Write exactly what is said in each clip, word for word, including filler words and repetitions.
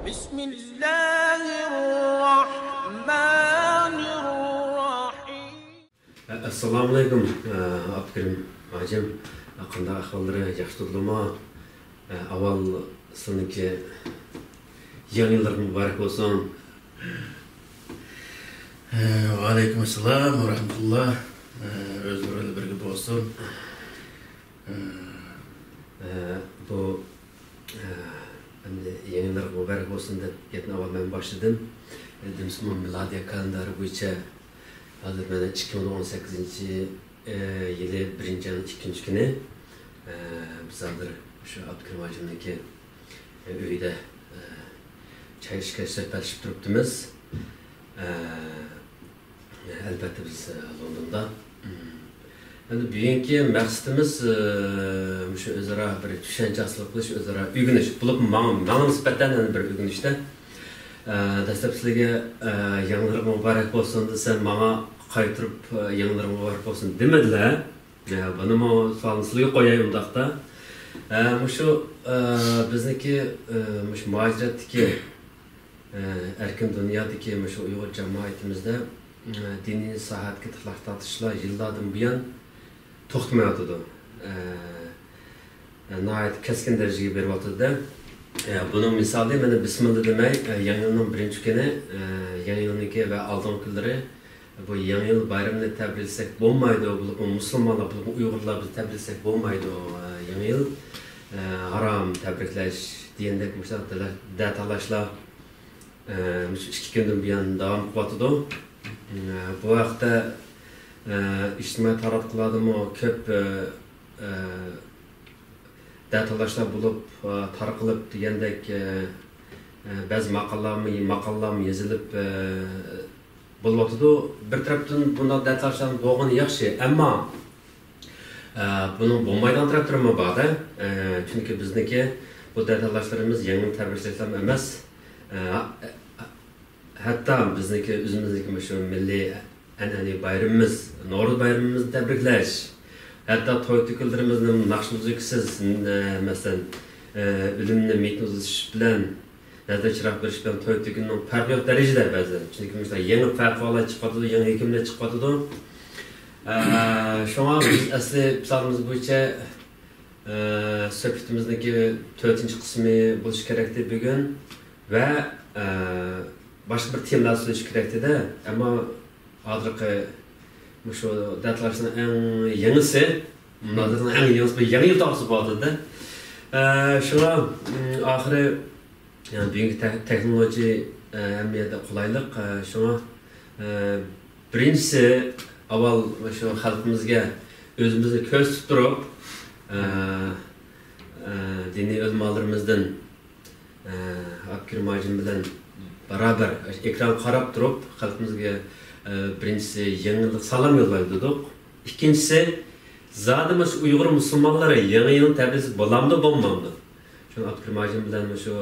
بسم الله الرحمن الرحيم. ئەسسالامۇئەلەيكۇم، ئابدۇكېرىم ھاجىم. قانداق ئەھۋاللىرى؟ ياخشى تۇردىلىمۇ؟ ئاۋۋال سىلىنىڭكى يېڭى يىللىرىڭ مۇبارەك بولسۇن. ۋەئەلەيكۇم ئەسسالام ۋە رەھمەتۇللا. ئۆزلىرى بىلەن بىرگە بولسۇن. ئە، بۇ، ئە، ئەمدى يېڭى يىللىرىڭ مۇبارەك بولسۇن دەپ گەپنى ئاۋۋال مەن باشلىدىم. ئە، دېمىسىمۇ مىلادىيە كالېندارى بويىچە ھازىر مانا ئىككى مىڭ ئون سەككىزىنچى، ئە، يىلى بىرىنچى ئاينىڭ ئىككىنچى كۈنى. ئە، بىز ھازىر شۇ ئابدۇكېرىم ھاجىمنىڭكى، ئە، ئۆيىدە، ئە، چاي ئىچكەچ سۆھبەتلىشىپ تۇرۇپتىمىز. ئە، ئەلۋەتتە، بىز، ئە، لوندوندا. ئەمدى بۈگۈنكى مەقسىتىمىز، ئە، مۇشۇ ئۆزئارا بىر چۈشەنچە ھاسىل قىلىش، ئۆزئارا ئۆگىنىش. بولۇپمۇ ماڭا، ماڭا نىسبەتەن يەنە بىر ئۆگىنىشتە. ئە، دەسلەپ سىلەرگە، ئە، يېڭى يىللىرىڭ مۇبارەك بولسۇن دېسەم، ماڭا قايتۇرۇپ، ئە، يېڭى يىللىرىڭ مۇبارەك بولسۇن دېمىدىلە. ئە، بۇنىمۇ سوئالنى سىلەرگە قوياي ئۇنداقتا. ئە، مۇشۇ، ئە، بىزنىڭكى، ئە، مۇشۇ مۇھاجىرەتتىكى ئە، ئەركىن دۇنيادىكى مۇشۇ ئۇيغۇر جامائىتىمىزدە، ئە، دىنىي ساھەدىكى تىلەك تارتىشلار يىللاردىن بۇيان توختىمايۋاتىدۇ. ئە، ئە، ناھايىتى كەسكىن دەرىجىگە بېرىۋاتىدۇ-دە. ئە، بۇنىڭ مىسالى مانا بىسمىللا دېمەي، ئە، يېڭى يىلنىڭ بىرىنچى كۈنى، ئە، يېڭى يىلنىڭكى ۋە ئالدىنقى كۈنلىرى بۇ يېڭى يىل بايرىمىنى تەبرىكلىسەك بولمايدۇ، بولۇپمۇ مۇسۇلمانلار، بولۇپمۇ ئۇيغۇرلار بىز تەبرىكلىسەك بولمايدۇ. ئە، يېڭى يىل، ئە، ھارام تەبرىكلەش دېگەندەك مۇشۇنداق دەلە-، دەتالاشلار ئە، مۇشۇ ئىككى كۈندىن بۇيان داۋام قىلىۋاتىدۇ. ئە، بۇ ھەقتە، ئە، ئىجتىمائىي تاراتقۇلاردىمۇ كۆپ، ئە، ئە، دەتالاشلار بولۇپ، ئە، تارقىلىپ دېگەندەك، ئە، ئە، بەزى ماقالىلارمۇ، ماقالىلارمۇ يېزىلىپ، ئە، بولۇۋاتىدۇ. بىر تەرەپتىن بۇنداق دەتالاشلارنىڭ بولغىنى ياخشى، ئەمما ئە، بۇنىڭ بولمايدىغان تەرەپلىرىمۇ بار-دە. ئە، چۈنكى بىزنىڭكى بۇ دەتالاشلىرىمىز يېڭى تەبرىكلەشلەرمۇ ئەمەس. ئە، ھەتتا بىزنىڭكى ئۆزىمىزنىڭكى مۇشۇ مىللىي ئەنئەنىۋى بايرىمىمىز، نورۇز بايرىمىمىزنى تەبرىكلەش، ھەتتا توي-تۆكۈنلىرىمىزنى ناخشا-مۇزىكىسىز، ئە، مەسىلەن، ئە، ئۆلۈمنى مېيىتنى ئۇزىتىش بىلەن، نەزىر چىراغ بېرىش بىلەن توي-تۆكۈننىڭ پەرقى يوق دەرىجىدە بەزىدە. چۈنكى مۇشۇنداق يېڭى پەتىۋالار چىقىۋاتىدۇ، يېڭى ھۆكۈملەر چىقىۋاتىدۇ. ئە، شۇڭا بىز ئەسلى پىلانىمىز بويىچە، ئە، سۆھبىتىمىزنىڭكى تۆتىنچى قىسمى بولۇشى كېرەكتى بۈگۈن ۋە، ئە، باشقا بىر تېمىلار سۆزلىشى كېرەكتى-دە. ئەمما ھازىرقى مۇشۇ دەتالاشنىڭ ئەڭ يېڭىسى، مۇنازىرىنىڭ ئەڭ يېڭىسى، بۇ يېڭى يىل توغرىسىدا بولۇۋاتىدۇ-دە. ئە، شۇڭا، ئىم، ئاخىرى يەنى بۈگۈنكى تە-، تېخنولوگىيە، ئە، ھەممە يەردە قولايلىق. ئە، شۇڭا، ئە، بىرىنچىسى، ئاۋۋال شۇ خەلقىمىزگە ئۆزىمىزنى كۆرسىتىپ تۇرۇپ، ئە، ئە، دىنىي ئۆلىمالىرىمىزدىن، ئە، ئابدۇكېرىم ھاجىم بىلەن بارابەر ئېكرانغا قاراپ تۇرۇپ، خەلقىمىزگە، ئە، بىرىنچىسى يېڭى يىللىق سالام يوللايلى دېدۇق. ئىككىنچىسى، زادى مۇشۇ ئۇيغۇر مۇسۇلمانلىرى يېڭى يىلنى تەبرىكلىسە بولامدۇ، بولمامدۇ؟ شۇڭا ئابدۇكېرىم ھاجىم بىلەن مۇشۇ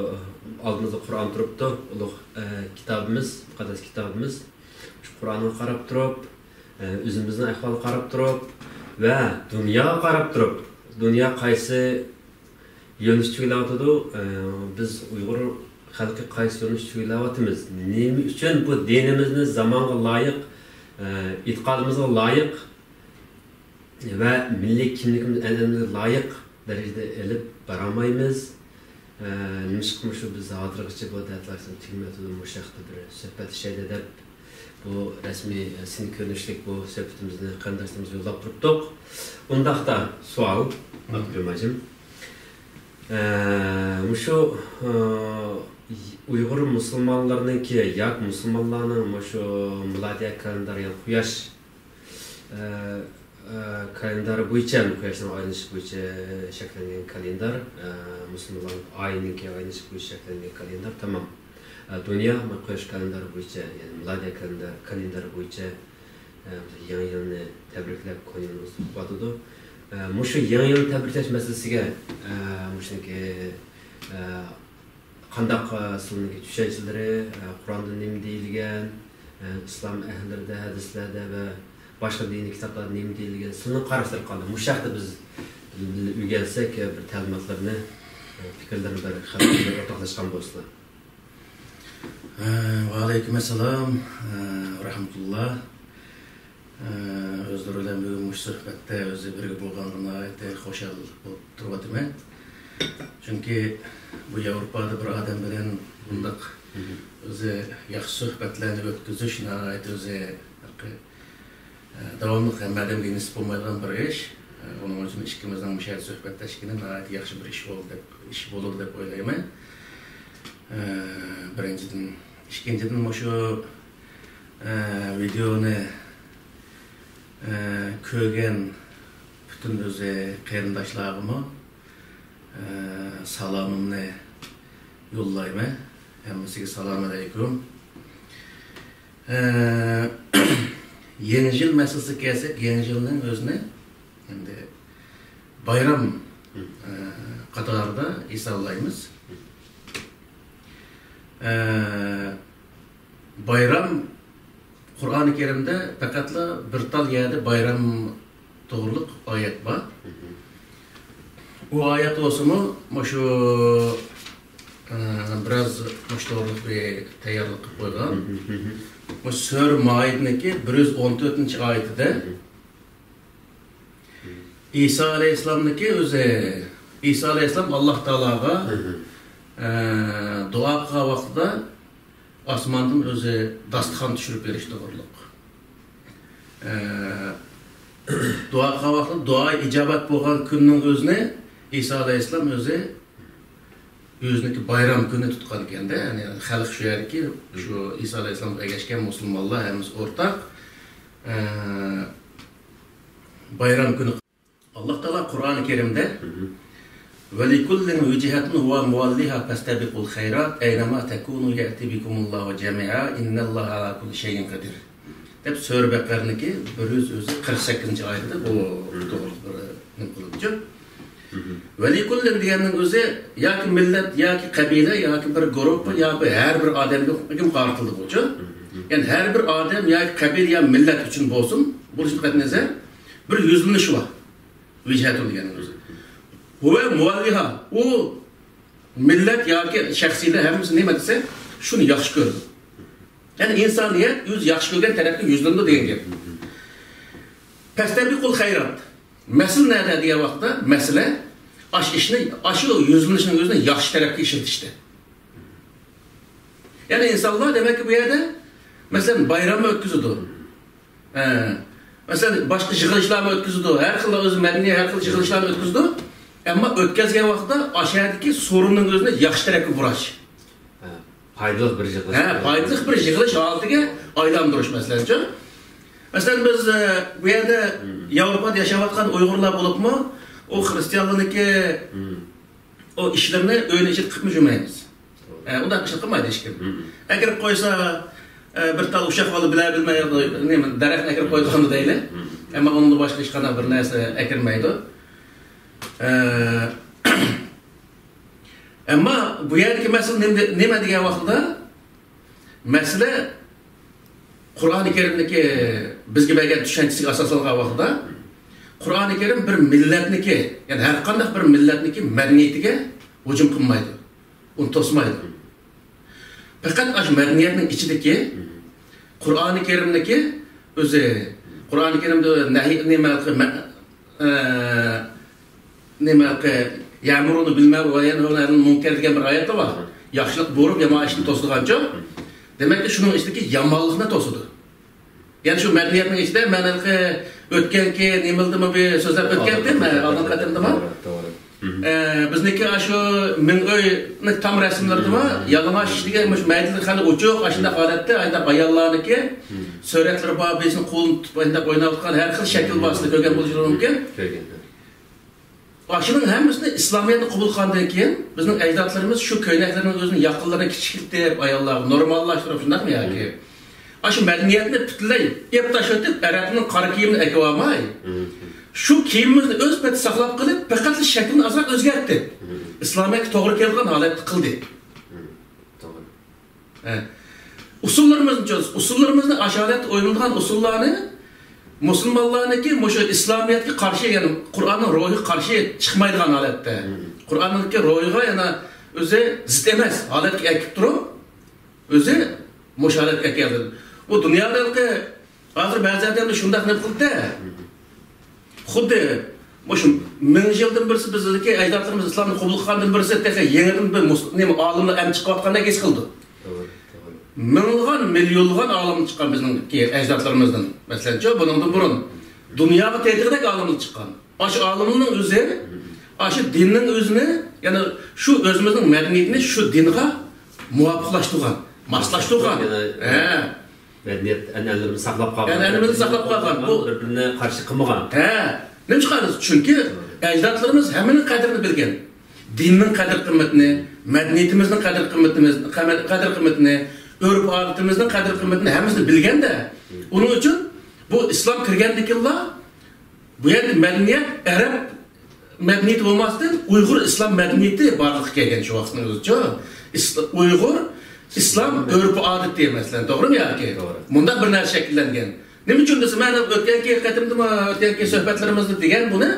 ئالدىمىزدا قۇرئان تۇرۇپتۇ، ئۇلۇغ، ئە، كىتابىمىز، مۇقەددەس كىتابىمىز. شۇ قۇرئانغا قاراپ تۇرۇپ، ئە، ئۆزىمىزنىڭ ئەھۋالىغا قاراپ تۇرۇپ ۋە دۇنياغا قاراپ تۇرۇپ، دۇنيا قايسى يۆنىلىشتە ئىلگىرىلەۋاتىدۇ، ئە، بىز ئۇيغۇر خەلقى قايسى يۆنىلىشتە ئىلگىرىلەۋاتىمىز؟ نېمە ئۈچۈن بۇ دىنىمىزنى زامانغا لايىق، ئە، ئېتىقادىمىزغا لايىق ۋە مىللىي كىملىكىمىز، ئەنئەنىمىزگە لايىق دەرىجىدە ئېلىپ بارالمايمىز. ئە، نېمىشقىمۇ شۇ بىز ھازىرغىچە بۇ دەردلەر تۈگىمەيۋاتىدۇ، مۇشۇ ھەقتە بىر سۆھبەتلىشەيلى دەپ، بۇ رەسمىي، ئە، سىن كۆرۈنۈشلۈك بۇ سۆھبىتىمىزنى قېرىنداشلىرىمىزغا يوللاپ تۇرۇپتۇق. ئۇنداقتا سوئال، ئابدۇكېرىم ھاجىم. ئە، مۇشۇ، ئە، ئۇيغۇر مۇسۇلمانلىرىنىڭكى ياكى مۇسۇلمانلارنىڭ مۇشۇ مىلادىيە كالېندارى، يەنى قۇياش ئە، ئە، كالېندارى بويىچە، قۇياشنىڭ ئايلىنىشى بويىچە شەكىللەنگەن كالېندار، ئە، مۇسۇلمانلارنىڭ ئايىنىڭكى ئايلىنىشى بويىچە شەكىللەنگەن كالېندار، تامام. ئە، دۇنيا قۇياش كالېندارى بويىچە، يەنى مىلادىيە كالېندار-، كالېندارى بويىچە، ئە، يېڭى يىلنى تەبرىكلەپ، كونا يىلنى ئۇزىتىپ كېلىۋاتىدۇ. ئە، مۇشۇ يېڭى يىلنى تەبرىكلەش مەسىلىسىگە، ئە، مۇشۇنىڭكى، ئە، قانداق، ئە، سىلىنىڭكى چۈشەنچىلىرى، ئە، قۇرئاندا نېمە دېيىلگەن، ئە، ئىسلام ئەھلىلىرىدە، ھەدىسلەردە ۋە باشقا دىنىي كىتابلاردا نېمە دېيىلگەن، سىلىنىڭ قاراشلىرى قانداق؟ مۇشۇ ھەقتە بىز ئۆگەنسەك، ئە، بىر تەلىماتلىرىنى، ئە، پىكىرلىرىنى بىر خەلق بىلەن ئورتاقلاشقان بولسىلا. ۋەئەلەيكۇم ئەسسالام ۋە رەھمەتۇللا. ئۆزلىرى بىلەن بۈگۈن مۇشۇ سۆھبەتتە ئۆزى بىرگە بولغانغا ناھايىتى خۇشال بولۇپ تۇرۇۋاتىمەن. چۈنكى بۇ ياۋروپادا بىر ئادەم بىلەن بۇنداق ئۆزى ياخشى سۆھبەتلەرنى ئۆتكۈزۈش ناھايىتى ئۆزى داۋاملىق ھەممە ئادەمگە نېسىپ بولمايدىغان بىر ئىش. ئۇنىڭ ئۈچۈن ئىككىمىزنىڭ مۇشۇ يەردە سۆھبەتلەشكىنى ناھايىتى ياخشى بىر ئىش بولدى دەپ، ئىش بولىدۇ دەپ ئويلايمەن. بىرىنچىدىن. ئىككىنچىدىن، مۇشۇ ۋىدېونى كۆرگەن پۈتۈن ئۆزى قېرىنداشلارغىمۇ سالامىمنى يوللايمەن. ھەممىسىگە سالام ئەلەيكۇم. ئە، يېڭى يىل مەسىلىسىگە كەلسەك، يېڭى يىلنىڭ ئۆزىنى ئەمدى بايرام، ئە، قاتارىدا ھېسابلايمىز. ئە، بايرام قۇرئانى كەرىمدە پەقەتلا بىر تال يەردە بايرام توغرۇلۇق ئايەت بار. ئۇ ئايەت بولسىمۇ مۇشۇ، ئە، بىراز مۇشۇ توغرۇلۇق بىر تەييارلىق قىلىپ قويغان. مۇشۇ سۈرە مائىدىنىڭكى بىر يۈز ئون تۆتىنچى ئايىتىدە ئىسا ئەلەيھىسسالامنىڭكى ئۆزى، ئىسا ئەلەيھىسسالام ئاللاھ تائالاغا، ئە، دۇئا قىلغان ۋاقتىدا ئاسماندىن ئۆزى داستىخان چۈشۈرۈپ بېرىش توغرۇلۇق. ئە، دۇئا قىلغان ۋاقتىدا دۇئا ئىجابەت بولغان كۈننىڭ ئۆزىنى ئىسا ئەلەيھىسسالام ئۆزى ئۆزىنىڭكى بايرام كۈنى تۇتقان ئىكەن-دە. يەنى خەلق شۇ يەردىكى شۇ ئىسا ئەلەيھىسسالامغا ئەگەشكەن مۇسۇلمانلار ھەممىسى ئورتاق، ئە، بايرام كۈنى. ئاللاھ تائالا قۇرئانى كەرىمدە، ۋەلىكۇللىن ۋىجھەتۇن ھۇۋە مۇۋەللىھا فەستەبىقۇل خەيرات ئەينەما تەكۇنۇ يەتى بىكۇمۇللاھۇ جەمىئا ئىننەللاھە ئەلا كۇللى شەيئىن قەدىر دەپ سۈرە بەقەرىنىڭكى بىر يۈز ئۆزى قىرىق سەككىزىنچى ئايىتىدە بۇ توغرۇلۇق بىر نېمە قىلىنىدۇ. ۋەلىكۇللىن دېگەننىڭ ئۆزى ياكى مىللەت، ياكى قەبىلە، ياكى بىر گۇرۇپپا، ياكى ھەر بىر ئادەمگە قارىتىلىدۇ بۇچۇ. يەنى ھەر بىر ئادەم ياكى قەبىلە يا مىللەت ئۈچۈن بولسۇن، بولۇشىدىن قەتئىينەزەر، بىر يۈزلىنىش بار. ۋىجھەتۇن دېگەننىڭ ئۆزى. ھۇۋە مۇۋەللىھا، ئۇ مىللەت ياكى شەخسىيلەر ھەممىسى نېمە دېسە، شۇنى ياخشى كۆرىدۇ. يەنى ئىنسانىيەت ئۆزى ياخشى كۆرگەن تەرەپكە يۈزلىنىدۇ دېگەن گەپ. پەستەبىقۇل خەيرات. مەسىلە نەدە دېگەن ۋاقىتتا، مەسىلە ئاشۇ ئىشنى، ئاشۇ يۈزلىنىشنىڭ ئۆزىنى ياخشى تەرەپكە ئىشلىتىشتە. يەنى ئىنسانلار دېمەككى بۇ يەردە، مەسىلەن، بايرامنى ئۆتكۈزىدۇ. ئە، مەسىلەن، باشقا يىغىلىشلارنى ئۆتكۈزىدۇ. ھەر خىل ئۆزى مەدەنىي، ھەر خىل يىغىلىشلارنى ئۆتكۈزىدۇ. ئەمما ئۆتكەزگەن ۋاقتىدا ئاشۇ يەردىكى سورۇننىڭ ئۆزىنى ياخشى تەرەپكە بۇراش. ھە، پايدىلىق بىر يىغىلىش. ھە، پايدىلىق بىر يىغىلىش ھالىتىگە ئايلاندۇرۇش، مەسىلەنچۇ. مەسىلەن، بىز، ئە، بۇ يەردە ياۋروپادا ياشاۋاتقان ئۇيغۇرلار بولۇپمۇ، ئۇ خرىستىيانلارنىڭكى ئۇ ئىشلىرىنى ئۆينىڭ ئىچىدە قىلىپمۇ يۈرمەيمىز. ئە، ئۇنداق ئىشنى قىلمايدۇ ھېچكىم. ئەكىرىپ قويسا، ئە، بىر تال ئۇششاق بالا بىلە بىلمەي، نېمە، دەرەخنى ئەكىرىپ قويىدىغاندا دەيلى. ئەمما ئۇنىڭدىن باشقا ھېچقانداق بىر نەرسە ئەكىرمەيدۇ. ئە، ئەمما بۇ يەردىكى مەسىلە نېمە، نېمە دېگەن ۋاقتىدا، مەسىلە قۇرئانى كەرىمدىكى بىزگە بەرگەن چۈشەنچىسىگە ئاساسلانغان ۋاقتىدا، قۇرئانى كەرىم بىر مىللەتنىكى، يەنى ھەر قانداق بىر مىللەتنىكى مەدەنىيىتىگە ھۇجۇم قىلمايدۇ، ئۇنى توسمايدۇ. پەقەت ئاشۇ مەدەنىيەتنىڭ ئىچىدىكى قۇرئانى كەرىمدىكى ئۆزى، قۇرئانى كەرىمدە نەھى، نېمە، مە-، ئە، نېمە، يەمۇرۇنى بىل مەرۇف ۋە يەنھەۋنى ئەنىل مۇنكەر دېگەن بىر ئايەت بار. ياخشىلىق بۇيرۇپ، يامان ئىشنى توسىدىغانچۇ. دېمەككى، شۇنىڭ ئىچىدىكى يامانلىقنى توسىدۇ. يەنى شۇ مەدەنىيەتنىڭ ئىچىدە مەن ھېلىقى ئۆتكەنكى نېمىلدىمۇ بىر سۆزلەپ ئۆتكەنتىم، مەن ئالدىنقى قېتىمدىمۇ. توغرا، توغرا. ئە، بىزنىڭكى ئاشۇ مىڭ ئۆينىڭ تام رەسىملىرىدىمۇ يالىڭاچ كىشىدىكى مۇشۇ مەيدىنى خېلى ئوچۇق، ئاشۇنداق ھالەتتە، ئاشۇنداق ئاياللارنىڭكى سۈرەتلىرى بار، بىرسىنىڭ قولىنى تۇتۇپ ئاشۇنداق ئويناۋاتقان ھەر خىل شەكىل بار، سىلەر كۆرگەن بولۇشىڭىز مۇمكىن. كۆرگەن. ئاشۇنىڭ ھەممىسىنى ئىسلامىيەتنى قوبۇل قىلغاندىن كېيىن، بىزنىڭ ئەجدادلىرىمىز شۇ كۆينەكلىرىنىڭ ئۆزىنى ياقىلىرىنى كىچىكلىتىپ، ئاياللارغا نورماللاشتۇرۇپ، شۇنداقمۇ ياكى؟ ئاشۇ مەدەنىيەتنى پۈتۈنلەي ئېپ تاشلىتىپ، ئەرەبنىڭ قارا كىيىمىنى ئەكىۋالماي، شۇ كىيىمىمىزنى ئۆز پېتى ساقلاپ قېلىپ، پەقەتلا شەكلىنى ئازراق ئۆزگەرتتى. ئىسلامىيەتكە توغرا كېلىدىغان ھالەتتە قىلدى. توغرا. ھە. ئۇسۇللىرىمىزنى چۈشەنسە، ئۇسۇللىرىمىزنى، ئاشۇ ھالەتتە ئوينىلىدىغان ئۇسۇللارنى مۇسۇلمانلارنىڭكى مۇشۇ ئىسلامىيەتكە قارشى، يەنى قۇرئاننىڭ روھىغا قارشى چىقمايدىغان ھالەتتە، قۇرئاننىڭكى روھىغا يەنە ئۆزى زىت ئەمەس ھالەتكە ئەكىپ تۇرۇپ، ئۆزى مۇشۇ ھالەتكە كەلدى. ئۇ دۇنيادا ھېلىقى ھازىر بەزى ئادەملەر شۇنداق نېمە قىلدى. خۇددى مۇشۇ مىڭ يىلدىن بىرسى بىزدىكى ئەجدادلىرىمىز ئىسلامنى قوبۇل قىلغاندىن بىرسى تېخى يېڭىدىن بىر مۇس-، نېمە، ئالىملار ئەمە چىقىۋاتقاندەك ھېس قىلىدۇ. توغرا، توغرا. مىڭلىغان، مىليونلىغان ئالىم چىققان بىزنىڭكى ئەجدادلىرىمىزدىن. مەسىلەنچۇ، بۇنىڭدىن بۇرۇن دۇنياغا تېتىغۇدەك ئالىملار چىققان. ئاشۇ ئالىمنىڭ ئۆزى، ئاشۇ دىننىڭ ئۆزىنى، يەنى شۇ ئۆزىمىزنىڭ مەدەنىيىتىنى شۇ دىنغا مۇۋاپىقلاشتۇرغان، ماسلاشتۇرغان. يەنى ھە. مەدەنىيەت ئەنئەنىلىرىمىزنى ساقلاپ قالغان. ئەنئەنىمىزنى ساقلاپ قالغان. بۇ بىر-بىرىنى قارشى قىلمىغان. ھە. نېمە چىقارىسىز؟ چۈنكى ئەجدادلىرىمىز ھەممىنىڭ قەدرىنى بىلگەن. دىننىڭ قەدىر-قىممىتىنى، مەدەنىيىتىمىزنىڭ قەدىر-قىممىتىمىز-، قەمە-، قەدىر-قىممىتىنى، ئۆرپ-ئادىتىمىزنىڭ قەدىر-قىممىتىنى ھەممىسىنى بىلگەندە، ئۇنىڭ ئۈچۈن بۇ ئىسلام كىرگەندىن كېيىنلا بۇ يەردە مەدەنىيەت ئەرەب مەدەنىيىتى بولماستىن، ئۇيغۇر ئىسلام مەدەنىيىتى بارلىققا كەلگەن شۇ ۋاقىتنىڭ ئۆزىچۇ. ئىس-، ئۇيغۇر ئىسلام ئۆرپ-ئادىتى، مەسىلەن، توغرىمۇ ياكى؟ توغرا. مۇنداق بىر نەرسە شەكىللەنگەن. نېمە ئۈچۈن دېسە، مەن ئۆتكەنكى قېتىمدىمۇ، ئۆتكەنكى سۆھبەتلىرىمىزدە دېگەن بۇنى،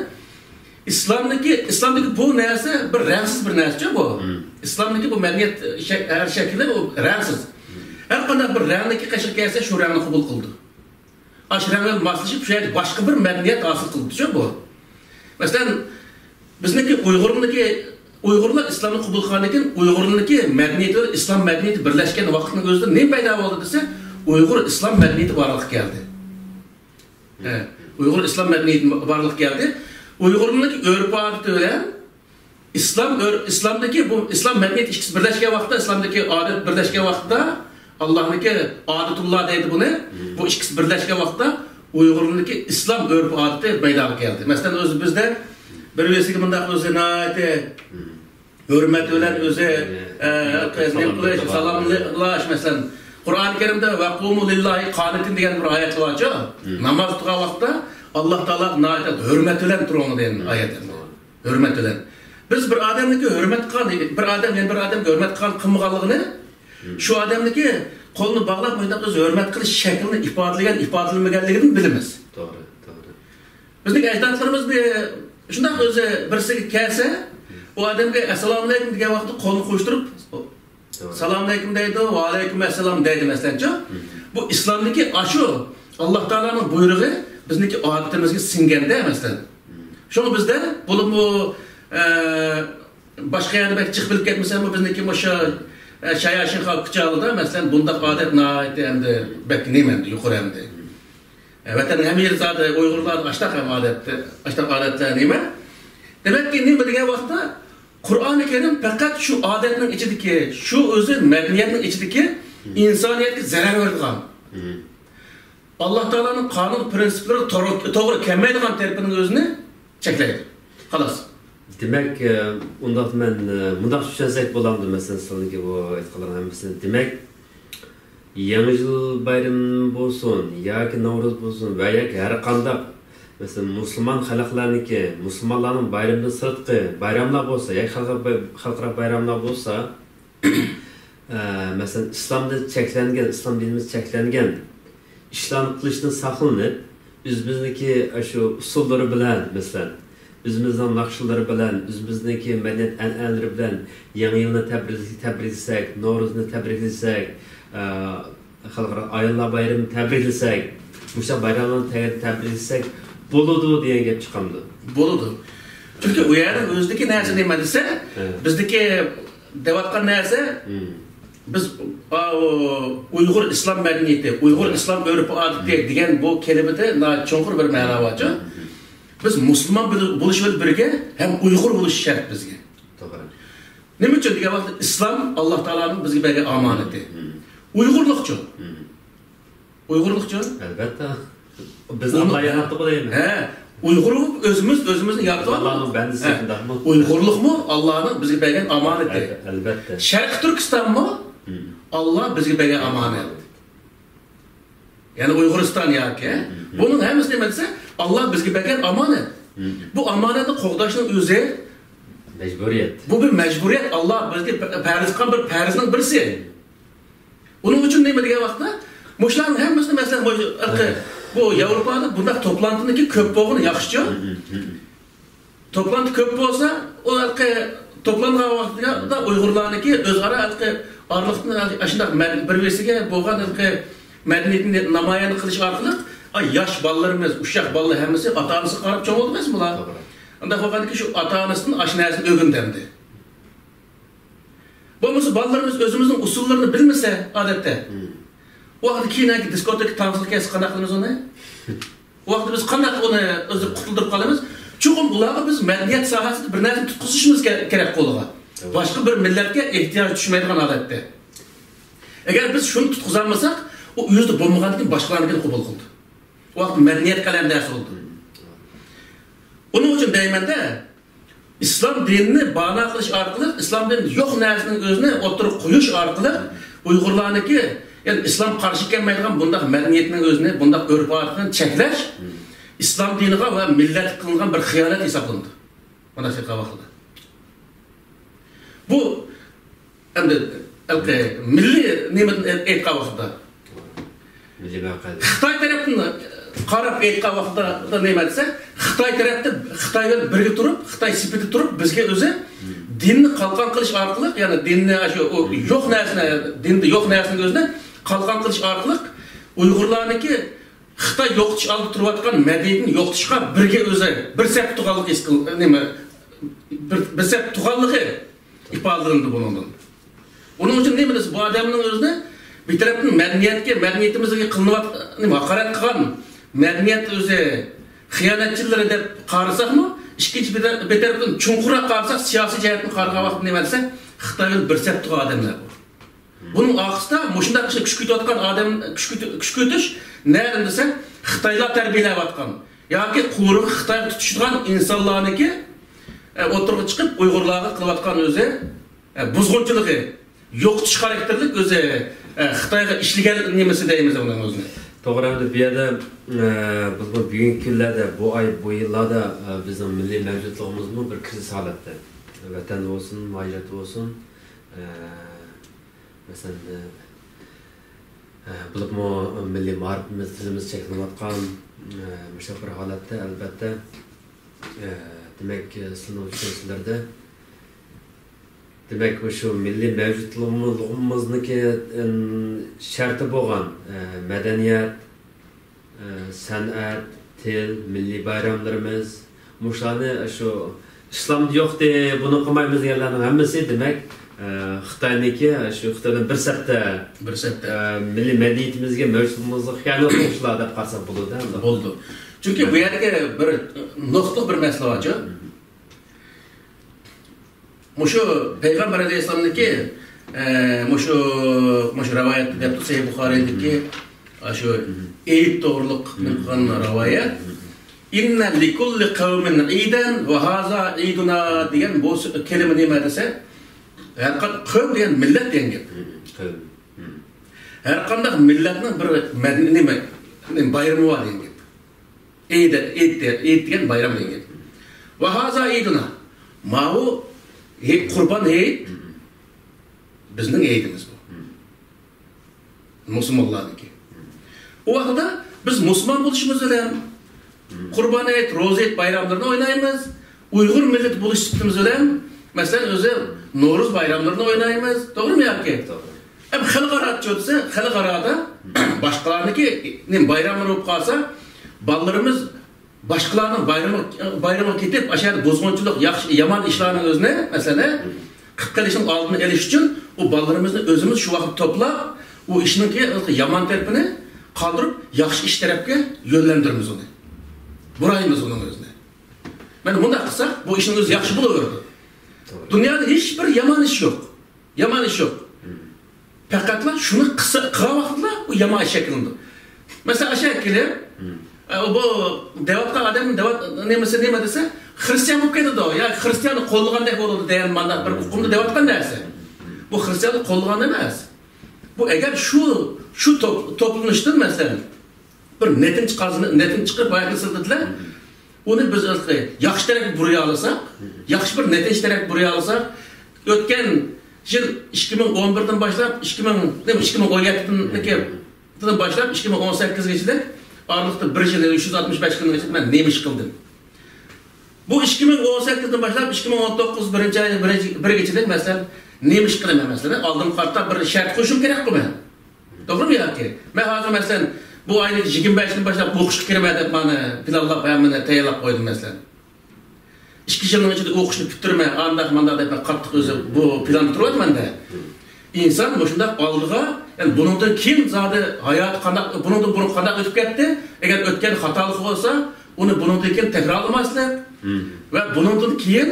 ئىسلامدىكى، ئىسلامدىكى بۇ نەرسە بىر رەڭسىز بىر نەرسىچۇ بۇ. مم. ئىسلامدىكى بۇ مەدەنىيەت شەك-، ھەر شەكلى ئۇ رەڭسىز. ھەر قانداق بىر رەڭدىكى قېشىغا كەلسە، شۇ رەڭنى قوبۇل قىلىدۇ. ئاشۇ رەڭگە ماسلىشىپ، شۇ يەردە باشقا بىر مەدەنىيەت ھاسىل قىلدىچۇ بۇ. مەسىلەن، بىزنىڭكى ئۇيغۇرنىڭكى، ئۇيغۇرلار ئىسلامنى قوبۇل قىلغاندىن كېيىن، ئۇيغۇرنىڭكى مەدەنىيىتى بىلەن ئىسلام مەدەنىيىتى بىرلەشكەن ۋاقىتنىڭ ئۆزىدە نېمە پەيدا بولدى دېسە، ئۇيغۇر ئىسلام مەدەنىيىتى بارلىققا كەلدى. ھە، ئۇيغۇر ئىسلام مەدەنىيىتى بارلىققا كەلدى. ئۇيغۇرنىڭكى ئۆرپ-ئادىتى بىلەن ئىسلام ئۆر-، ئىسلامدىكى بۇ ئىسلام مەدەنىيىتى ئىككىسى بىرلەشكەن ۋاقىتتا، ئىسلامدىكى ئادەت بىرلەشكەن ۋاقىتتا، ئاللاھنىڭكى ئادىتۇللا دەيدۇ بۇنى. مم. بۇ ئىككىسى بىرلەشكەن ۋاقىتتا ئۇيغۇرنىڭكى ئىسلام ئۆرپ-ئادىتى مەيدانغا كەلدى. مەسىلەن، ئۆزى بىزدە بىر-بىرسىگە مۇنداق ئۆزى ناھايىتى مم. ھۆرمەت بىلەن ئۆزى، مم. ئە، نېمە قىلىش، سالام بېرىش، مەسىلەن، قۇرئان كەرىمدە «ۋەقۇمۇ لىللاھى قانىتىن» دېگەن بىر ئايەت بارچۇ. مم. ناماز تۇرغان ۋاقىتتا ئاللاھ تائالاغا ناھايىتى ھۆرمەت بىلەن تۇرۇڭ دېگەن مم. ئايەت. ھۆرمەت بىلەن. بىز بىر ئادەمنىڭكى ھۆرمەت قىلغان، بىر ئادەم يەنە بىر ئادەمگە ھۆرمەت قىلغان قىلمىغانلىقىنى، مم. شۇ ئادەمنىڭكى قولىنى باغلاپ مۇنداق ئۆزى ھۆرمەت قىلىش شەكلىنى ئىپادىلىگەن، ئىپادىلىمىگەنلىكىدىن بىلىمىز. توغرا، توغرا. بىزنىڭ ئەجدادلىرىمىز بىر شۇنداق ئۆزى بىرسىگە كەلسە، ئۇ ئادەمگە «ئەسسالامۇئەلەيكۇم» دېگەن ۋاقىتتا قولىنى قوشتۇرۇپ، توغرا. «سالامۇئەلەيكۇم» دەيدۇ، «ۋەئەلەيكۇم ئەسسالام» دەيدۇ، مەسىلەنچۇ. مم. بۇ ئىسلامدىكى ئاشۇ ئاللاھ تائالانىڭ بۇيرۇقى بىزنىڭكى ئادىتىمىزگە سىڭگەندە، مەسىلەن. مم. شۇڭا بىزدە بولۇپمۇ، ئە، باشقا يەردە بەك جىق بىلىپ كەتمىسەممۇ، بىزنىڭكى مۇشۇ، ئە، شاياشىن خەلق كۇچالىدا، مەسىلەن، بۇنداق ئادەت ناھايىتى ئەمدى بەك نېمە ئەمدى، يۇقىرى ئەمدى. مم. ئە، ۋەتەننىڭ ھەممە يېرى زادى ئۇيغۇرلاردا ئاشتاق ھەم ئادەتتە، ئاشتاق ئادەتلەر نېمە؟ دېمەككى، نېمە دېگەن ۋاقىتتا، قۇرئانى كەرىم پەقەت شۇ ئادەتنىڭ ئىچىدىكى، شۇ ئۆزى مەدەنىيەتنىڭ ئىچىدىكى مم. ئىنسانىيەتكە زەرەر بېرىدىغان، مم. ئاللاھ تائالانىڭ قانۇن پىرىنسىپلىرىغا توغرا، توغرا كەلمەيدىغان تەرىپىنىڭ ئۆزىنى چەكلەيدۇ. خالاس. دېمەك، ئە، ئۇنداقتا مەن، ئە، مۇنداق چۈشەنسەك بولامدۇ، مەسىلەن، سىلەرنىڭكى بۇ ئېيتقانلىرىڭ ھەممىسىنى. دېمەك، يېڭى يىل بايرىمى بولسۇن ياكى نەۋرۇز بولسۇن ۋە ياكى ھەر قانداق، مەسىلەن، مۇسۇلمان خەلقلەرنىڭكى، مۇسۇلمانلارنىڭ بايرىمىدىن سىرتقى بايراملار بولسا ياكى خەلقئارا باي-، خەلقئارا بايراملار بولسا، ئە، مەسىلەن، ئىسلامدا چەكلەنگەن، ئىسلام دىنىمىز چەكلەنگەن ئىشلارنى قىلىشتىن ساقلىنىپ، ئۆزىمىزنىڭكى ئاشۇ ئۇسسۇللىرى بىلەن، مەسىلەن، ئۆزىمىزنىڭ ناخشىلىرى بىلەن، ئۆزىمىزنىڭكى مەدەنىيەت ئەنئەنىلىرى بىلەن يېڭى يىلنى تەبرىك-، تەبرىكلىسەك، نورۇزنى تەبرىكلىسەك، ئە، خەلقئارا ئاياللار بايرىمىنى تەبرىكلىسەك، مۇشۇ بايراملارنى تە-، تەبرىكلىسەك بولىدۇ دېگەن گەپ چىقامدۇ؟ بولىدۇ. چۈنكى ئۇ يەردە ئۆزىدىكى نەرسە نېمە دېسە، ھە. بىزدىكى دەۋاتقان نەرسە، مم. بىز، ئا، ئۇ، ئۇيغۇر ئىسلام مەدەنىيىتى، ئۇيغۇر مم. ئىسلام ئۆرپ-ئادىتى مم. دېگەن بۇ كەلىمىدە ناھايىتى چوڭقۇر بىر مەنا بارچۇ. مم. بىز مۇسۇلمان بول-، بولۇش بىلەن بىرگە ھەم ئۇيغۇر بولۇش شەرت بىزگە. توغرا. نېمە ئۈچۈن دېگەن ۋاقىتتا، ئىسلام ئاللاھ تائالانىڭ بىزگە بەرگەن ئامانىتى. مم. ئۇيغۇرلۇقچۇ. مم. ئۇيغۇرلۇقچۇ؟ ئەلۋەتتە. بىزنى ئۇنى-، ئاللاھ ياراتتىغۇ دەيمەن. ھە، ئۇيغۇر بولۇپ ئۆزىمىز ئۆزىمىزنى يارىتىۋالدۇق. ئاللاھنىڭ بەندىسى ھە. شۇنداقمۇ؟ ئۇيغۇرلۇقمۇ ئاللاھنىڭ بىزگە بەرگەن ئامانىتى. ئەل-، ئەلۋەتتە. شەرقىي تۈركىستانمۇ مم. ئاللاھ بىزگە بەرگەن ئامانەت. يەنى ئۇيغۇرىستان ياكى. مم. بۇنىڭ ھەممىسى نېمە دېسە، ئاللاھ بىزگە بەرگەن ئامانەت. مم. بۇ ئامانەتنى قوغداشنىڭ ئۆزى مەجبۇرىيەت. بۇ بىر مەجبۇرىيەت، ئاللاھ بىزگە پەرز قىلغان بىر پەرزنىڭ بىرسى. ئۇنىڭ ئۈچۈن نېمە دېگەن ۋاقىتتا، مۇشۇلارنىڭ ھەممىسىنى، مەسىلەن، بۇ، ھە. بۇ ياۋروپادا بۇنداق توپلانتىنىڭكى كۆپ بولغىنى ياخشىچۇ. مم، مم، مم. توپلانتى كۆپ بولسا، ئۇ ھېلىقى توپلانغان ۋاقتىدا ئۇيغۇرلارنىڭكى ئۆزئارا ھېلىقى ئارىلىقتىن ئاشۇنداق مەد-، بىر-بىرسىگە بولغان ھېلىقى مەدەنىيىتىنى نامايان قىلىش ئارقىلىق، ئاي، ياش بالىلىرىمىز، ئۇششاق بالىلار ھەممىسى ئاتا-ئانىسىغا قاراپ چوڭ بولدى ئەمەسمۇ بۇلار؟ توغرا. ئۇنداق بولغاندىكىن شۇ ئاتا-ئانىسىدىن ئاشۇ نەرسىنى ئۆگىنىدۇ ئەمدى. بولمىسا بالىلىرىمىز ئۆزىمىزنىڭ ئۇسسۇللىرىنى بىلمىسە، ئادەتتە، مم، ئۇ ۋاقىتتا كېيىن دىسكوتېكا، تانسىغا كەلسە قانداق قىلىمىز ئۇنى؟ ئۇ ۋاقىتتا بىز قانداق ئۇنى ئۆزى قۇتۇلدۇرۇپ قالىمىز؟ چوقۇم ئۇلارغا بىز مەدەنىيەت ساھەسىدە بىر نەرسىنى تۇتقۇزۇشىمىز كە-، كېرەك قولىغا. توغرا. باشقا بىر مىللەتكە ئېھتىياج چۈشمەيدىغان ھالەتتە. ئەگەر بىز شۇنى تۇتقۇزالمىساق، ئۇ ئۆزىدە بولمىغاندىن كېيىن باشقىلارنىڭكىنى قوبۇل قىلىدۇ. ئۇ ۋاقىتتا مەدەنىيەت قەلەم نەرسە بولىدۇ. مم. ئۇنىڭ ئۈچۈن دەيمەن-دە، ئىسلام دىنىنى بانا قىلىش ئارقىلىق، ئىسلام دىنىدا يوق نەرسىنىڭ ئۆزىنى ئوتتۇرىغا قويۇش ئارقىلىق ئۇيغۇرلارنىڭكى، يەنى ئىسلام قارشى كەلمەيدىغان بۇنداق مەدەنىيەتنىڭ ئۆزىنى، بۇنداق ئۆرپ-ئادەتنى چەكلەش ئىسلام دىنىغا ۋە مىللەتكە قىلىنغان بىر خىيانەت ھېسابلىنىدۇ. مانا شۇ ۋاقىتتا. بۇ ئەمدى ھېلىقى مىللىي نېمىدىن ئېيتقان ۋاقىتتا، مىللىي مەۋقەدىن. خىتاي تەرەپتىن قاراپ ئېيتقان ۋاقىتتا نېمە دېسە، خىتاي تەرەپتە خىتاي بىلەن بىرگە تۇرۇپ، خىتاي سېپىدە تۇرۇپ، بىزگە ئۆزى دىننى قالقان قىلىش ئارقىلىق، يەنى دىننى شۇ، ئۇ يوق نەرسىنى، دىندا يوق نەرسىنىڭ ئۆزىنى قالقان قىلىش ئارقىلىق ئۇيغۇرلارنىڭكى خىتاي يوقىتىش ئالدىدا تۇرۇۋاتقان مەدەنىيىتىنى يوقىتىشقا بىرگە ئۆزى بىر سەپتە تۇرغانلىقى ھېس قىل-، نېمە، بىر، بىر سەپتە تۇرغانلىقى ئىپادىلىنىدۇ بۇنىڭدىن. ئۇنىڭ ئۈچۈن نېمە دېسە، بۇ ئادەمنىڭ ئۆزىنى بىر تەرەپتىن مەدەنىيەتكە، مەدەنىيىتىمىزگە قىلىنىۋات-، نېمە، ھاقارەت قىلغان مەدەنىيەت ئۆزى خىيانەتچىلىرى دەپ قارىساقمۇ، ئىككىنچى بىر تەر-، بىر تەرەپتىن چوڭقۇراق قارىساق، سىياسىي جەھەتتىن قارىغان ۋاقىتتا نېمە دېسە، خىتاي بىلەن بىر سەپتە تۇرغان ئادەملەر بۇ. بۇنىڭ ئارقىسىدا مۇشۇنداق ئىشنى كۈچ كۆتۈرۈۋاتقان ئادەم، كۈچ كۆتۈ-، كۈچ كۆتۈش نەدىن دېسە، خىتايلار تەربىيەلەۋاتقان ياكى قۇرۇقى خىتايغا تۇتىشىدىغان ئىنسانلارنىڭكى، ئە، ئوتتۇرىغا چىقىپ ئۇيغۇرلارغا قىلىۋاتقان ئۆزى، ئە، بۇزغۇنچىلىقى، يوقىتىش خاراكتېرلىك ئۆزى، ئە، خىتايغا ئىشلىگەن نېمىسى دەيمىز ئۇنىڭ ئۆزىنى. توغرا، ئەمدى بۇ يەردە، ئە، بىزمۇ بۈگۈنكى كۈنلەردە، بۇ ئاي، بۇ يىللاردا، ئە، بىزنىڭ مىللىي مەۋجۇتلۇقىمىزمۇ بىر كرىزىس ھالەتتە. ۋەتەندە بولسۇن، مۇھاجىرەتتە بولسۇن، ئە، مەسىلەن، ئە، بولۇپمۇ مىللىي مائارىپىمىز، تىلىمىز چەكلىنىۋاتقان، ئە، مۇشۇنداق بىر ھالەتتە، ئەلۋەتتە، ئە، دېمەك، سىلەرنىڭ چۈشەنچىلىرىدە، دېمەك، مۇشۇ مىللىي مەۋجۇتلۇقىمىزنىڭكى، ئىم، شەرتى بولغان، ئە، مەدەنىيەت، ئە، سەنئەت، تىل، مىللىي بايراملىرىمىز، مۇشۇلارنى شۇ ئىسلامدا يوقتى، بۇنى قىلمايمىز دېگەنلەرنىڭ ھەممىسى، دېمەك، ئە، خىتاينىڭكى، شۇ خىتاي بىلەن بىر سەپتە، بىر سەپتە. ئە، مىللىي مەدەنىيىتىمىزگە، مەۋجۇتلۇقىمىزغا خىيانەت قىلغۇچىلار دەپ قارىساق بولىدۇ ئەمدى. بولىدۇ. چۈنكى بۇ يەردىكى بىر نۇقتىلىق بىر مەسىلە بارچۇ. مۇشۇ پەيغەمبەر ئەلەيھىسسالامنىڭكى، ئە، مۇشۇ، مۇشۇ رىۋايەتتە دەپتۇ، سەھىھ بۇخارىدىكى، ئاشۇ ئېيت توغرۇلۇق قىلغان رىۋايەت. «إن لكل قوم عيدا وهذا عيدنا» دېگەن بۇ سۆ-، كەلىمە نېمە دېسە، ھەر قا-، قەۋم دېگەن مىللەت دېگەن گەپ. قەۋم. ھەر قانداق مىللەتنىڭ بىر مەدەنىي نېمە، نېمە بايرىمى بار دېگەن گەپ. ئېيت، ئېيت دە-، ئېيت دېگەن بايرام دېگەن گەپ. «وهذا عيدنا». ماۋۇ ھېيت، قۇربان ھېيت بىزنىڭ ھېيتىمىز بۇ. مۇسۇلمانلارنىڭكى. ئۇ ۋاقىتتا بىز مۇسۇلمان بولۇشىمىز بىلەن قۇربان ھېيت، روزا ھېيت بايراملىرىنى ئوينايمىز. ئۇيغۇر مىللىتى بولۇش سۈپىتىمىز بىلەن، مەسىلەن، ئۆزى نورۇز بايراملىرىنى ئوينايمىز. توغرىمۇ ياكى؟ توغرا. ئەمما خەلقئارا چۆتسە، خەلقئارادا باشقىلارنىڭكى نېمە بايراملىرى بولۇپ قالسا، بالىلىرىمىز باشقىلارنىڭ بايرىمىغا، بايرىمىغا كېتىپ، ئاشۇ يەردە بۇزغۇنچىلىق، ياخشى، يامان ئىشلارنىڭ ئۆزىنى، مەسىلەن، قىلىپ قېلىشنىڭ ئالدىنى ئېلىش ئۈچۈن، ئۇ بالىلىرىمىزنى ئۆزىمىز شۇ ۋاقىت توپلاپ، ئۇ ئىشنىڭكى يامان تەرىپىنى قالدۇرۇپ، ياخشى ئىش تەرەپكە يۆنلەندۈرىمىز ئۇنى. بۇرايمىز ئۇنىڭ ئۆزىنى. مانا مۇنداق قىلساق، بۇ ئىشنىڭ ئۆزى ياخشى بولۇۋېرىدۇ. توغرا. دۇنيادا ھېچ بىر يامان ئىش يوق. يامان ئىش يوق. پەقەتلا شۇنى قىلسا، قىلغان ۋاقىتلا ئۇ يامان ئىش شەكىللىنىدۇ. مەسىلەن، ئاشۇ كېلىپ، ئە، بۇ دەۋاتقان ئادەم دەۋات-، نېمىسى نېمە دېسە، خرىستىيان بولۇپ كېتىدۇ. يا خرىستىياننى قوللىغاندەك بولىدۇ دېگەن مانداق بىر ئۇقۇمدا دەۋاتقان نەرسە. بۇ خرىستىياننى قوللىغان ئەمەس. بۇ ئەگەر شۇ، شۇ توپ-، توپلىنىشتىن، مەسىلەن، بىر نەتىجە قازىنىپ، نەتىجە چىقىرىپ، باياتىن سىلتىدىلەر. ئۇنى بىز ياخشى تەرەپكە بۇرايالىساق، ياخشى بىر نەتىجە تەرەپكە بۇرايالىساق، ئۆتكەن يىل ئىككى مىڭ ئون بىردىن باشلاپ، ئىككى مىڭ، نېمە، ئىككى مىڭ ئون يەتتىدىن باشلاپ، ئىككى مىڭ ئون سەككىزگىچىلىك ئارىلىقتا بىر يىل، ئۈچ يۈز ئاتمىش بەش كۈننىڭ ئىچىدە مەن نېمە ئىش قىلدىم؟ بۇ ئىككى مىڭ ئون سەككىزدىن باشلاپ، ئىككى مىڭ ئون توققۇز بىرىنچى ئاينىڭ بىرىنچى، بىرىگىچىلىك، مەسىلەن، نېمە ئىش قىلىمەن، مەسىلەن؟ ئالدىمغا قارىتا بىر شەرت قوشۇشۇم كېرەكقۇ مەن. توغرىمۇ ياكى؟ مەن ھازىر، مەسىلەن، بۇ ئاينىڭ يىگىرمە بەشىدىن باشلاپ ئوقۇشقا كىرىمەن دەپ مانا پىلانلاپ، ھەممىنى تەييارلاپ قويدۇم، مەسىلەن. ئىككى يىلنىڭ ئىچىدە ئوقۇشنى پۈتتۈرىمەن، ئانداق مانداق دەپ مەن قاتتىق ئۆزى بۇ پىلاندا تۇرۇۋاتىمەن-دە. ئىنسان مۇشۇنداق ئالدىغا، يەنى بۇنىڭدىن كېيىن زادى ھاياتى قانداق، بۇنىڭدىن بۇرۇن قانداق ئۆتۈپ كەتتى؟ ئەگەر ئۆتكەن خاتالىق بولسا، ئۇنى بۇنىڭدىن كېيىن تەكرارلىماسلىق ۋە بۇنىڭدىن كېيىن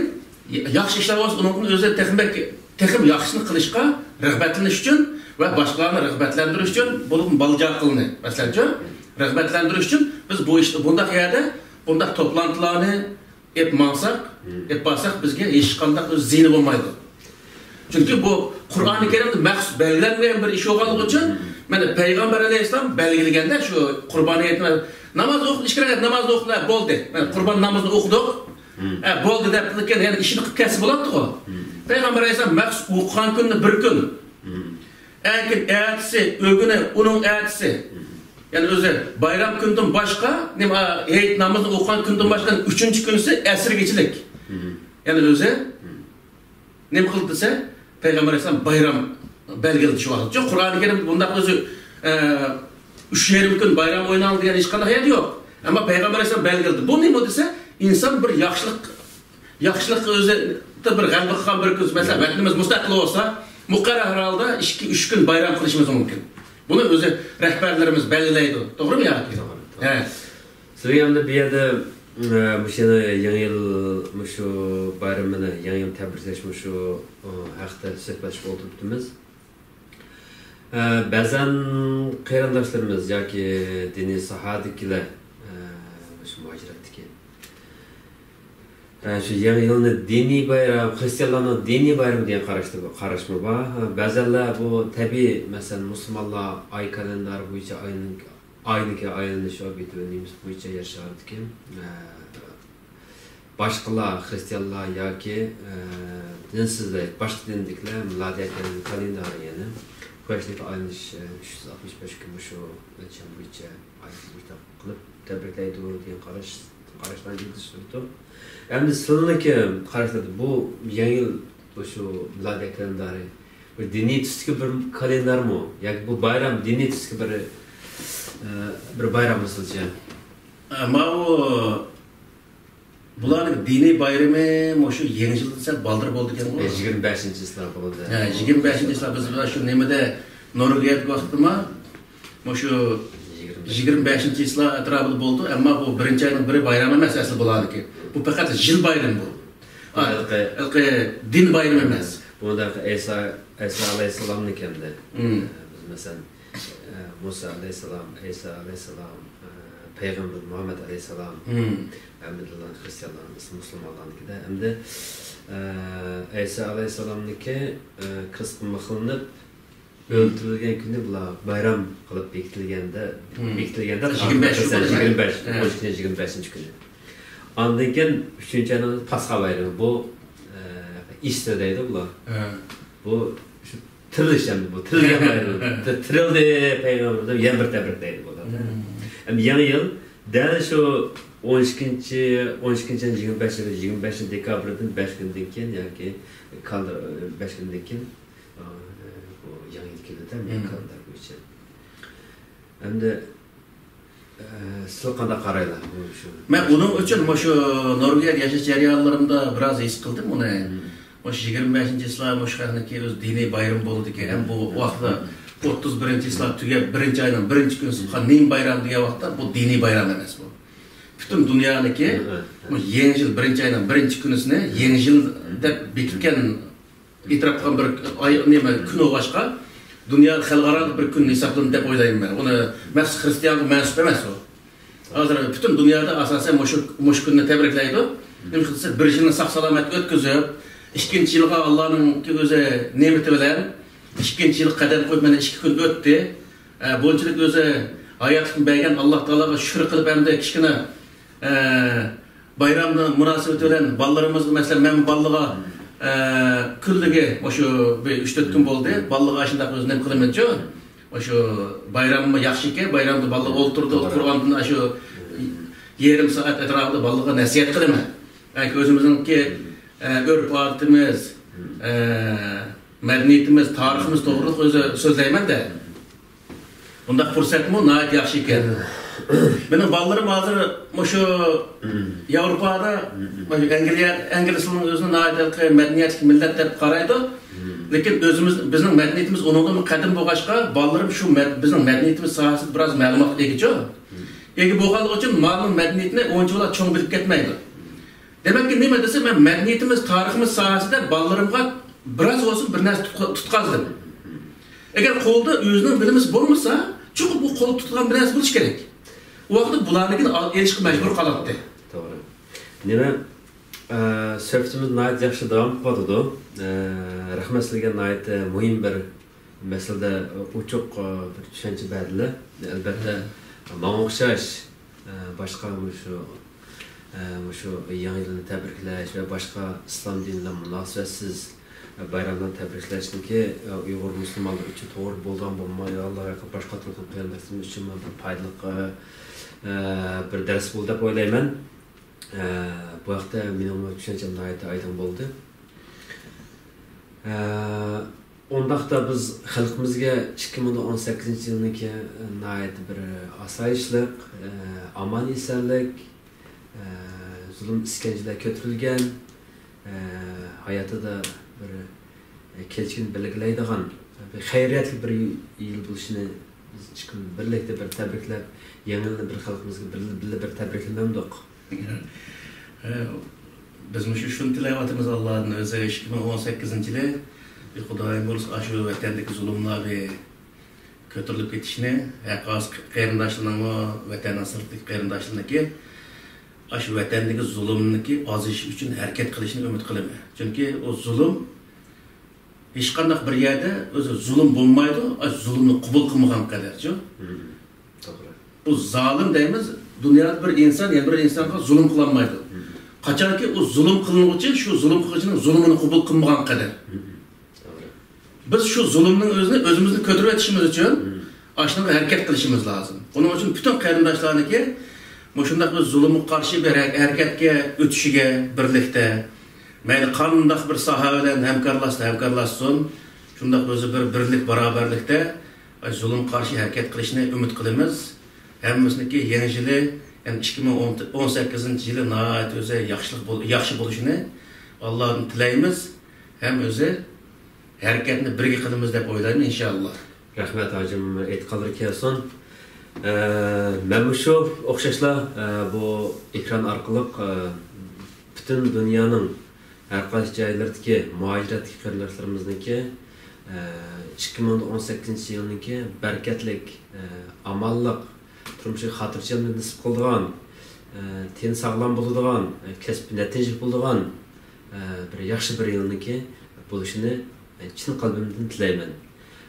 ياخشى ئىشلار بولسا، ئۇنىڭدىن ئۆزى تېخىمۇ بەك، تېخىمۇ ياخشىسىنى قىلىشقا رىغبەتلىنىش ئۈچۈن ۋە باشقىلارنى رىغبەتلەندۈرۈش ئۈچۈن، بولۇپمۇ بالا-چاقىلارنى، مەسىلەنچۇ، رىغبەتلەندۈرۈش ئۈچۈن بىز بۇ ئىشتا، بۇنداق يەردە بۇنداق توپلانتىلارنى ئېلىپ ماڭساق، ئېلىپ بارساق، بىزگە ھېچقانداق ئۆز زىيىنى بولمايدۇ. چۈنكى بۇ قۇرئانى كەرىمدە مەخسۇس بەلگىلەنمىگەن بىر ئىش بولغانلىقى ئۈچۈن، مانا پەيغەمبەر ئەلەيھىسسالام بەلگىلىگەندە شۇ قۇربان ھېيتنى، ناماز ئوقۇپ، ئىككى رەكەت نامازنى ئوقۇپ، بولدى. مانا قۇربان نامىزىنى ئوقۇدۇق. ئە، بولدى دەپ كېيىن يەنە ئىشىنى قىلىپ كەتسە بولاتتىغۇ. پەيغەمبەر ئەلەيھىسسالام مەخسۇس ئوقۇغان كۈننى بىر كۈن. ئەكىن ئەتىسى، ئۆگۈنى، ئۇنىڭ ئەتىسى. يەنى ئۆزى بايرام كۈندىن باشقا، نېمە، ھېيت نامىزىنى ئوقۇغان كۈندىن باشقا ئۈچىنچى كۈنىسى ئەسىرگىچىلىك. يەنى ئۆزى نېمە قىلدى دېسە، پەيغەمبەر ئەلەيھىسسالام بايرام بەلگىلىدى شۇ ۋاقىت. يوق، قۇرئانى كەرىمدە بۇنداق ئۆزى، ئە، ئۈچ يېرىم كۈن بايرام ئويناڭ دېگەن ھېچقانداق يەردە يوق. ئەمما پەيغەمبەر ئەلەيھىسسالام بەلگىلىدى. بۇ نېمە دېسە، ئىنسان بىر ياخشىلىق، ياخشىلىققا ئۆزى بىر غەلىبە قىلغان بىر كۈن. مەسىلەن، ۋەتىنىمىز مۇستەقىل بولسا، مۇقەررەر ھالدا ئىككى، ئۈچ كۈن بايرام قىلىشىمىز مۇمكىن. بۇنى ئۆزى رەھبەرلىرىمىز بەلگىلەيدۇ. توغرىمۇ ياكى؟ توغرا، توغرا. ھە. سىلەرگە ئەمدى بۇ يەردە، ئە، مۇشۇ يەنە يېڭى يىل، مۇشۇ بايرىمىنى، يېڭى يىلنى تەبرىكلەش مۇشۇ، ئە، ھەقتە سۆھبەتلىشىپ ئولتۇرۇپتىمىز. ئە، بەزەن قېرىنداشلىرىمىز ياكى دىنىي ساھەدىكىلەر، ئە، مۇشۇ مۇھاجىرەتتىكى، ئە، شۇ يېڭى يىلنى دىنىي بايرام، خرىستىيانلارنىڭ دىنىي بايرىمى دېگەن قاراشتا، قاراشمۇ بار. بەزەنلەر بۇ تەبىئىي، مەسىلەن، مۇسۇلمانلار ئاي كالېندارى بويىچە ئاينىڭ، ئاينىڭكى ئايلىنىش ئوربىتى ۋە نېمىسى بويىچە ياشاۋاتىدىكەن. ئە، باشقىلار، خرىستىيانلار ياكى، ئە، دىنسىزلەر، باشقا دىندىكىلەر مىلادىي كالېندارى، يەنى قۇياشنىڭكى ئايلىنىش، ئە، ئۈچ يۈز ئاتمىش بەش كۈن مۇشۇ ئۆلچەم بويىچە ئاي بويىچە قىلىپ تەبرىكلەيدۇ دېگەن قاراش، قاراشلار ئىلگىرى سۈرۈپتۇ. ئەمدى سىلىنىڭكى قاراشلاردا بۇ يېڭى يىل، مۇشۇ مىلادىي كالېندارى بىر دىنىي تۈستىكى بىر كالېندارمۇ ياكى بۇ بايرام دىنىي تۈستىكى بىر، ئە، بىر بايراممۇ سىزچە؟ ئە، ماۋۇ بۇلارنىڭ دىنىي بايرىمى مۇشۇ يېڭى يىلدىن سەل بالدۇر بولىدىكەنغۇ؟ ئە، يىگىرمە بەشىنچى چىسلا بولىدۇ. ھە، يىگىرمە بەشىنچى چىسلا بىز مانا شۇ نېمىدە، نورۋېگىيەدىكى ۋاقتىما مۇشۇ يىگىرمە بەشىنچى چىسلا ئەتراپىدا بولىدۇ. ئەمما بۇ بىرىنچى ئاينىڭ بىرى بايرام ئەمەس ئەسلى بۇلارنىڭكى. بۇ پەقەت يىل بايرىمى بۇ. ئا، ھېلىقى، ھېلىقى دىن بايرىمى ئەمەس. بۇنىڭدا ئەيسا، ئەيسا ئەلەيھىسسالامنىڭكى ئەمدى. مم. ئە، بىز مەسىلەن، ئە، مۇسا ئەلەيھىسسالام، ئەيسا ئەلەيھىسسالام، ئە، پەيغەمبىر مۇھەممەد ئەلەيھىسسالام، مم. ھەممىدىنلا خرىستىيانلارنىڭ، مۇسۇلمانلارنىڭكىدە. ئەمدى، ئە، ئەيسا ئەلەيھىسسالامنىڭكى، ئە، كىرىستقا مىخلىنىپ ئۆلتۈرۈلگەن كۈنى بۇلار بايرام قىلىپ بېكىتىلگەندە، مم. بېكىتىلگەندە يىگىرمە بەش، يىگىرمە بەش، ھە. ئون ئىككىنچى، يىگىرمە بەشىنچى كۈنى. ئاندىن كېيىن ئۈچىنچى ئاينىڭ پاسخا بايرىمى. بۇ، ئە، ئىستېر دەيدۇ بۇلار. ھە. بۇ شۇ تىرىلىش ئەمدى بۇ. تىرىلگەن بايرىمى. تىرىلدى پەيغەمبىرىمىز دەپ يەنە بىر تەبرىكلەيدۇ بۇلار. مم. ئەمدى يېڭى يىل دەل شۇ ئون ئىككىنچى، ئون ئىككىنچى، يىگىرمە بەش، يىگىرمە بەشىنچى دېكابىردىن بەش كۈندىن كېيىن ياكى كالېندار، بەش كۈندىن كېيىن، ئە، بۇ يېڭى يىل كېلىدۇ مم. كالېندار بويىچە. ئەمدى، ئە، سىلەر قانداق قارايلا مۇشۇ؟ مەن ئۇنىڭ ئۈچۈن مۇشۇ نورۋېگىيەدە ياشاش جەريانلىرىمدا بىراز ھېس قىلدىم ئۇنى. مم. مۇشۇ يىگىرمە بەشىنچى چىسلا مۇشۇ خەقنىڭكى ئۆز دىنىي بايرىمى بولىدىكەن. ھەم بۇ ۋاقىتتا ئوتتۇز بىرىنچى چىسلا تۈگەپ، بىرىنچى ئاينىڭ بىرىنچى كۈنى سۇبھان نېمە بايرام دېگەن ۋاقىتتا بۇ دىنىي بايرام ئەمەس بۇ. پۈتۈن دۇنيانىڭكى مۇشۇ يېڭى يىل بىرىنچى ئاينىڭ بىرىنچى كۈنىسىنى يېڭى يىل دەپ بېكىتكەن ئېتىراپ قىلغان بىر ئاي، نېمە، كۈن بولغاچقا، دۇنيا خەلقئارالىق بىر كۈن ھېسابلىنىدۇ دەپ ئويلايمەن مەن. ئۇنى مەخسۇس خرىستىيانغا مەنسۇپ ئەمەس ئۇ. ھازىر پۈتۈن دۇنيادا ئاساسەن مۇشۇ، مۇشۇ كۈننى تەبرىكلەيدۇ. نېمە قىلسا، بىر يىلنى ساق-سالامەت ئۆتكۈزۈپ، ئىككىنچى يىلغا ئاللانىڭكى ئۆزى نېمىتى بىلەن ئىككىنچى يىلغا قەدەم قويۇپ، مانا ئىككى كۈن ئۆتتى. ئە، بۇنچىلىك ئۆزى ھاياتلىقنى بەرگەن ئاللا تائالاغا شۈكۈر قىلىپ، ئەمدى كىچىككىنە، ئە، بايرامنىڭ مۇناسىۋىتى بىلەن بالىلىرىمىزغا، مەسىلەن، مەن بالىلارغا، ئە، كۈنلىرى مۇشۇ بىر ئۈچ تۆت كۈن بولدى. بالىلارغا ئاشۇنداق ئۆزى نېمە قىلىمەنچۇ؟ مۇشۇ بايراممۇ ياخشىكەن، بايرامدا بالىلار ئولتۇرىدۇ، توغرا. قۇرئاندىن ئاشۇ يېرىم سائەت ئەتراپىدا بالىلارغا نەسىھەت قىلىمەن. ياكى ئۆزىمىزنىڭكى، ئە، ئۆرپ-ئادىتىمىز، ئە، مەدەنىيىتىمىز، تارىخىمىز توغرىلىق ئۆزى سۆزلەيمەن-دە. بۇنداق پۇرسەتمۇ ناھايىتى ياخشى ئىكەن. مېنىڭ بالىلىرىم ھازىر مۇشۇ ياۋروپادا، مۇشۇ ئەنگلىيە، ئەنگلىيەنىڭ ئۆزىنى ناھايىتى مەدەنىيەتلىك مىللەت دەپ قارايدۇ. لېكىن ئۆزىمىز، بىزنىڭ مەدەنىيىتىمىز ئۇنىڭدىنمۇ قەدىم بولغاچقا، بالىلىرىم شۇ مەد-، بىزنىڭ مەدەنىيىتىمىز ساھەسىدە بىراز مەلۇماتقا ئىگىچۇ. ئىگە بولغانلىقى ئۈچۈن مالىم مەدەنىيىتىنى ئۇنچىۋالا چوڭ بىلىپ كەتمەيدۇ. دېمەككى، نېمە دېسە، مەن مەدەنىيىتىمىز، تارىخىمىز ساھەسىدە بالىلىرىمغا بىراز بولسۇن بىر نەرسە تۇتقا-، تۇتقازدىم. ئەگەر قولدا ئۆزىنىڭ بىلىمىسى بولمىسا، چوقۇم بۇ قولدا تۇتىدىغان بىر نەرسە بولۇشى كېرەك. ئۇ ۋاقىتتا بۇلارنىڭكىنى ئال-، ئېلىشقا مەجبۇر قالاتتى. توغرا. نېمە، ئە، سۆھبىتىمىز ناھايىتى ياخشى داۋام قىلىۋاتىدۇ. ئە، رەھمەت سىلەرگە، ناھايىتى مۇھىم بىر مەسىلىدە ئوچۇق، ئە، بىر چۈشەنچە بەردىلەر. ئەلبەتتە، ماڭا ئوخشاش، ئە، باشقا مۇشۇ، ئە، مۇشۇ يېڭى يىلنى تەبرىكلەش ۋە باشقا ئىسلام دىنى بىلەن مۇناسىۋەتسىز بايراملارنى تەبرىكلەشنىڭكى، ئە، ئۇيغۇر مۇسۇلمانلىرى ئۈچۈن توغرا بولىدىغان بولمايدىغانلىقى ھەققىدە باشقا تۈركۈم قېرىنداشلىرىمىز ئۈچۈنمۇ بىر پايدىلىق، ئە، ئە، بىر دەرس بولدى دەپ ئويلايمەن. ئە، بۇ ھەقتە مېنىڭمۇ چۈشەنچەم ناھايىتى ئايدىڭ بولدى. ئە، ئۇنداقتا بىز خەلقىمىزگە ئىككى مىڭ ئون سەككىزىنچى يىلنىڭكى ناھايىتى بىر ئاسايىشلىق، ئە، ئامان-ئېسەنلىك، ئە، زۇلۇم ئىسكەنجىلەر كۆتۈرۈلگەن، ئە، ھاياتىدا بىر، ئە، كېلىشىنى بەلگىلەيدىغان بىر خەيرىيەتلىك بىر يىل بولۇشىنى بىز ئىككىمىز بىرلىكتە بىر تەبرىكلەپ، يېڭى يىلنى بىر خەلقىمىزگە بىر، بىللە بىر تەبرىكلىمەمدۇق؟ ئە، بىز مۇشۇ شۇنى تىلەۋاتىمىز ئاللادىن، ئۆزى ئىككى مىڭ ئون سەككىزىنچى يىلى بىر خۇدايىم بولسا ئاشۇ ۋەتەندىكى زۇلۇملار بىر كۆتۈرۈلۈپ كېتىشىنى، ھەق ھاسىل قېرىنداشلىرىنىڭمۇ، ۋەتەننىڭ سىرتىدىكى قېرىنداشلىرىنىڭكى ئاشۇ ۋەتەندىكى زۇلۇمنىڭكى ئازىيىشى ئۈچۈن ھەرىكەت قىلىشىنى ئۈمىد قىلىمەن. چۈنكى ئۇ زۇلۇم ھېچقانداق بىر يەردە ئۆزى زۇلۇم بولمايدۇ، ئاشۇ زۇلۇمنى قوبۇل قىلمىغان قەدەرچۇ. مم، توغرا. بۇ زالىم دەيمىز، دۇنيادا بىر ئىنسان يەنە بىر ئىنسانغا زۇلۇم قىلالمايدۇ. مم. قاچانكى ئۇ زۇلۇم قىلىنغۇچى شۇ زۇلۇم قىلغۇچىنىڭ زۇلۇمىنى قوبۇل قىلمىغان قەدەر. مم، توغرا. بىز شۇ زۇلۇمنىڭ ئۆزىنى ئۆزىمىزنى كۆتۈرۈۋېتىشىمىز ئۈچۈن مم. ئاشۇنىڭغا ھەرىكەت قىلىشىمىز لازىم. بۇنىڭ ئۈچۈن پۈتۈن قېرىنداشلارنىڭكى مۇشۇنداق بىر زۇلۇمغا قارشى بىر ھەر-، ھەرىكەتكە ئۆتۈشىگە بىرلىكتە، مەيلى قانداق بىر ساھە بىلەن ھەمكارلاشسا ھەمكارلاشسۇن، شۇنداق ئۆزى بىر بىرلىك، باراۋەرلىكتە زۇلۇمغا قارشى ھەرىكەت قىلىشىنى ئۈمىد قىلىمىز. ھەممىسىنىڭكى يېڭى يىلى، يەنى ئىككى مىڭ ئون سەككىزىنچى يىلى ناھايىتى ئۆزى ياخشىلىق بول-، ياخشى بولۇشىنى ئاللادىن تىلەيمىز. ھەم ئۆزى ھەرىكەتنى بىرگە قىلىمىز دەپ ئويلايمەن، ئىنشاللا. رەھمەت، ھاجىم، ئېيتقانلىرى كەلسۇن. ئە، مەنمۇ شۇ ئوخشاشلا، ئە، بۇ ئېكران ئارقىلىق، ئە، پۈتۈن دۇنيانىڭ ھەر قايسى جايلىرىدىكى مۇھاجىرەتتىكى قېرىنداشلىرىمىزنىڭكى، ئە، ئىككى مىڭ ئون سەككىزىنچى يىلنىڭكى بەرىكەتلىك، ئە، ئامانلىق، تۇرمۇشىغا خاتىرجەملىكنى نېسىپ قىلىدىغان، ئە، تېنى ساغلام بولىدىغان، ئە، كەسپىي نەتىجىلىك بولىدىغان، ئە، بىر ياخشى بىر يىلنىڭكى بولۇشىنى، ئە، چىن قەلبىمدىن تىلەيمەن.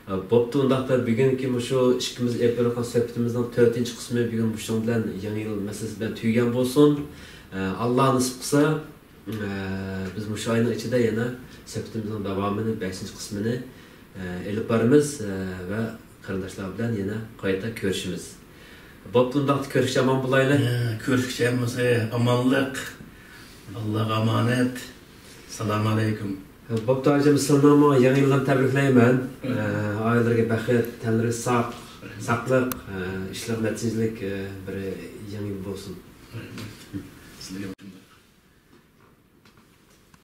ئە، بوپتۇ، ئۇنداقتا بۈگۈنكى مۇشۇ ئىككىمىز ئېلىپ بېرىۋاتقان سۆھبىتىمىزنىڭ تۆتىنچى قىسمى بۈگۈن مۇشۇنىڭ بىلەن، يېڭى يىل مەسىلىسى بىلەن تۈگىگەن بولسۇن. ئە، ئاللا نېسىپ قىلسا، ئە، بىز مۇشۇ ئاينىڭ ئىچىدە يەنە سۆھبىتىمىزنىڭ داۋامىنى، بەشىنچى قىسمىنى، ئە، ئېلىپ بارىمىز، ئە، ۋە قېرىنداشلار بىلەن يەنە قايتا كۆرۈشىمىز. بوپتۇ، ئۇنداقتا كۆرۈشكىچە ئامان بولايلى. ئە، كۆرۈشكىچە ھەممىسىگە ئامانلىق. ئاللاغا ئامانەت. سالام ئەلەيكۇم. بوپتۇ، ھاجىم، سىلىنىڭمۇ يېڭى يىلىنى تەبرىكلەيمەن. ئە، ئائىلىلىرىگە بەخت، تەنلىرىگە ساق، ساقلىق، ئە، ئىشلىرىغا نەتىجىلىك، ئە، بىر يېڭى يىل بولسۇن. سىلەرگە.